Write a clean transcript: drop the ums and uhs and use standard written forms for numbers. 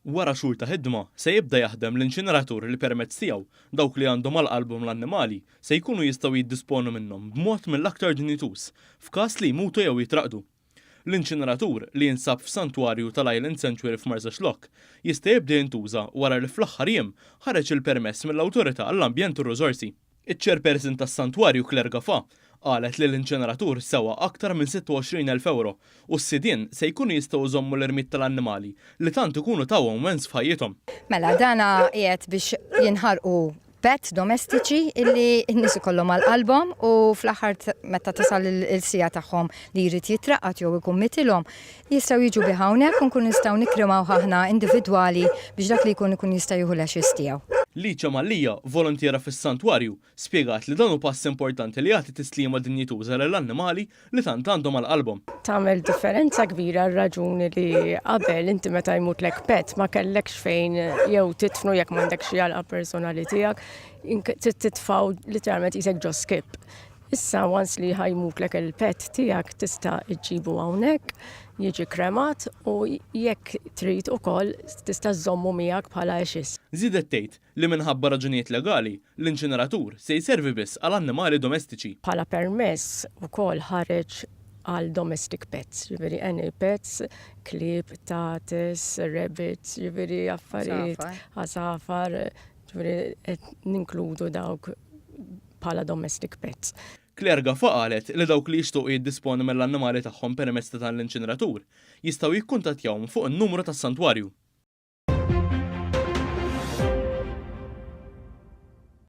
Wara xhur ta' ħidma, se jibda jaħdem l-inċineratur li permezz tiegħu, dawk li għandhom għal qalbhom l-annimali se jkunu jistgħu jiddisponu minnhom b'mod mill-aktar dinjituż f'każ li jmutu jew jitraqdu. L-inċineratur, li jinsab f'santwarju tal-Island Sanctuary f'Marsaxlokk, jista' jibda jintuża wara li fl-aħħar jiem ħareġ il-permess mill-Awtorità għall-Ambjent u r-Riżorsi. Iċ-Chairperson tas-Santwarju Claire Gafà qalet li l-inċeneratur sewa aktar minn 26,000 ewro u s-sidien se jkunu jistgħu jżommu l-irmied tal-annimali li tant ikunu tawhom wens f'ħajjithom. Mela dana qiegħed biex jinħarqu pet domestiċi illi n-nies ikollhom għal qalbhom u fl-aħħar meta tasal il-siegħa tagħhom li jrid jitraqqad jew ikun mitilhom, jistgħu jiġu bih hawnhekk u nkunu nistgħu nikkrimawh aħna individwali biex dak li jkun ikun jista' jieħu l-ashes tiegħu. Licia Mallia, volontiera fis-santwarju, spjegat li dan hu pass importanti li jagħti tislima dinjituża lill-annimali li tant għandhom għal qalbhom. Tagħmel differenza kbira r-raġuni li qabel inti meta jmutlek pet ma kellekx fejn jew titfnu jekk m'għandekx xi għalqa personali tiegħek, trid titfgħu literalment qisek ġo skip. Issa once li ħa jmutlek il-pet tiegħek tista' ġġibu hawnhekk, jiġi kremat u jekk trid ukoll tista' żżommu miegħek bħala ashes. Żiedet tgħid li minħabba raġunijiet legali, l-inċineratur se jservi biss għal annimali domestiċi. Bħala permess ukoll ħareġ għal domestic pets, jiġifieri any pets, klieb, qtates, rabbits, jiġifieri affarijiet, għasafar, jiġifieri qed ninkludu dawk bħala domestic pets. Claire Gafà qalet li dawk li jixtiequ jiddisponu mill-annimali tagħhom permezz ta' dan l-inċineratur jistgħu jikkuntattjawhom fuq in-numru tas-santwarju.